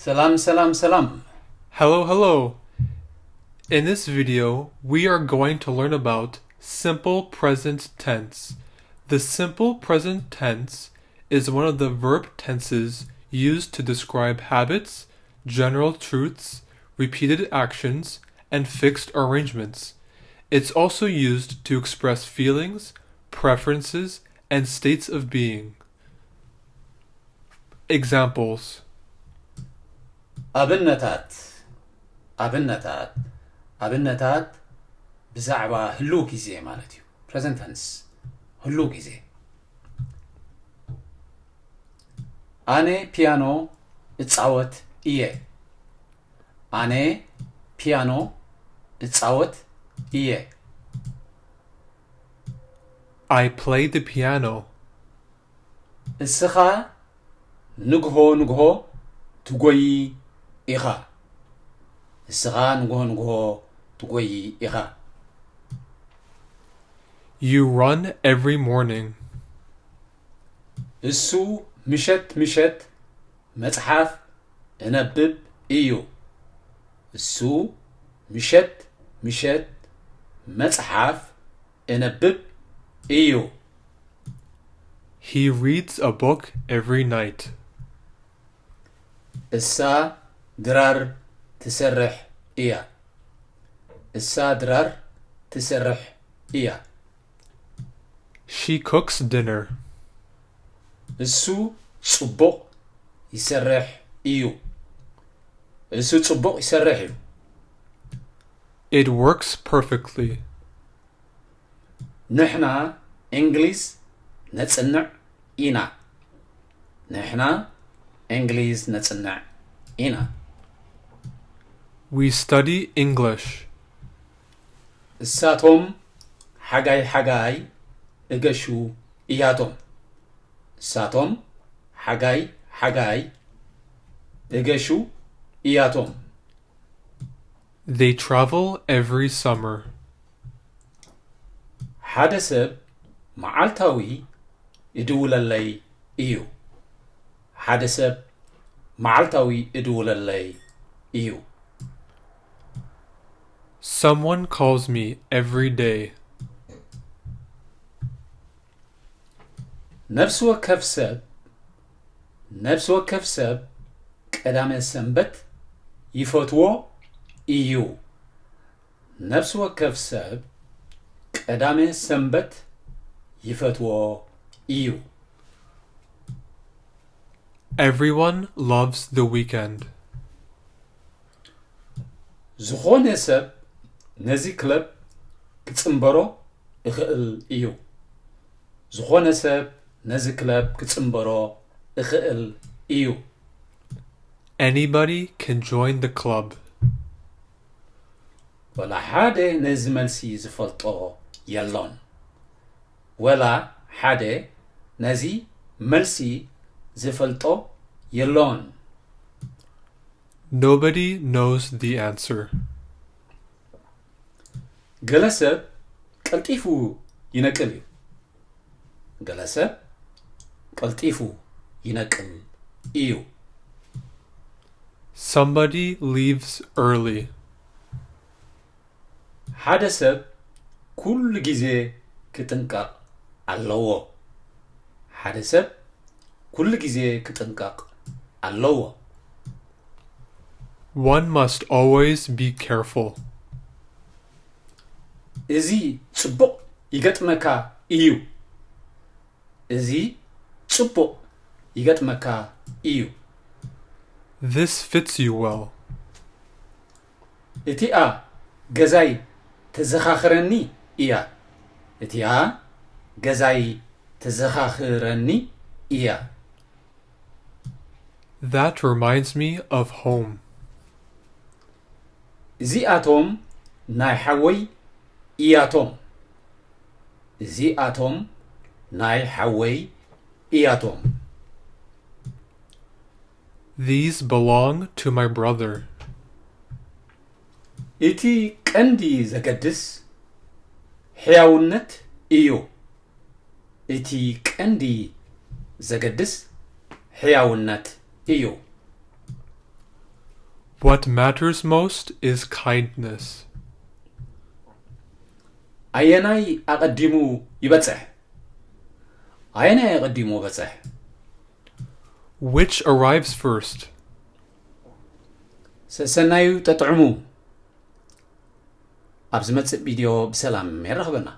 ሰላም ሰላም ሰላም። Hello, hello. In this video, we are going to learn about simple present tense. The simple present tense is one of the verb tenses used to describe habits, general truths, repeated actions, and fixed arrangements. It's also used to express feelings, preferences, and states of being. Examples. ኣብነታት ኣብነታት ኣብነታት ብዛዕባ ህሉው ግዜ ማለት እዩ። Present tense፣ ህሉው ግዜ። ኣነ ፒያኖ እጻወት እየ። ኣነ ፒያኖ እጻወት እየ። I play the piano. እስኻ ንግሆ ንግሆ ትጎዪ ኢኻ። እስኻ ንግሆ ንግሆ ትጎዪ ኢኻ። You run every morning. እሱ ምሸት ምሸት መጽሓፍ እነብብ እዩ። እሱ ምሸት ምሸት መጽሓፍ እነብብ እዩ። He reads a book every night. እሳ ድራር ትሰርሕ እያ። እሳ ድራር ትሰርሕ እያ። She cooks dinner. እሱ ጽቡቕ ይሰርሕ እዩ። እሱ ጽቡቕ ይሰርሕ እዩ። It works perfectly. ንሕና እንግሊዝ ነጽንዕ ኢና። ንሕና እንግሊዝ ነጽንዕ ኢና። We study English. እሳቶም ሓጋይ ሓጋይ እገሹ እያቶም። እሳቶም ሓጋይ ሓጋይ እገሹ እያቶም። They travel every summer. ሓደ ሰብ መዓልታዊ እድውለለይ እዩ። ሓደ ሰብ መዓልታዊ እድውለለይ እዩ። Someone calls me every day. ነፍሲ ወከፍ ሰብ ነፍሲ ወከፍ ሰብ ቀዳመ ሰንበት ይፈትዎ እዩ። ነፍሲ ወከፍ ሰብ ቀዳመ ሰንበት ይፈትዎ እዩ። Everyone loves the weekend. ዝኾነ ሰብ ነዚ ክለብ ክጽንበሮ እኽእል እዩ። ዝኾነ ሰብ ነዚ ክለብ ክጽንበሮ እኽእል እዩ። Anybody can join the club. ወላ ሓደ ነዚ መልሲ ዝፈልጦ የሎን። ወላ ሓደ ነዚ መልሲ ዝፈልጦ የሎን። Nobody knows the answer. ገለ ሰብ ቀልጢፉ ይነቅል እዩ። ገለ ሰብ ቀልጢፉ ይነቅል እዩ። Somebody leaves early. ሓደ ሰብ ኩሉ ግዜ ክጥንቀቕ ኣለዎ። ሓደ ሰብ ኩሉ ግዜ ክጥንቀቕ ኣለዎ። One must always be careful. እዚ ጽቡቕ ይገጥመካ እዩ። እዚ ጽቡቕ ይገጥመካ እዩ። This fits you well. እቲኣ ገዛይ ተዘኻኽረኒ እያ። እቲኣ ገዛይ ተዘኻኽረኒ እያ። That reminds me of home. እዚኣቶም ናይ ሓወይ እያቶም። እዚኣቶም ናይ ሓወይ እያቶም። These belong to my brother. እቲ ቀንዲ ዘገድስ ሕያውነት እዩ። እቲ ቀንዲ ዘገድስ ሕያውነት እዩ። What matters most is kindness. ኣየናይ ኣቐዲሙ ይበጽሕ? ኣየናይ ኣቐዲሙ በጽሕ? Which arrives first? ሰሰናዩ ጠጥዕሙ። ኣብ ዝመጽእ ቪድዮ ብሰላም የራኽበና።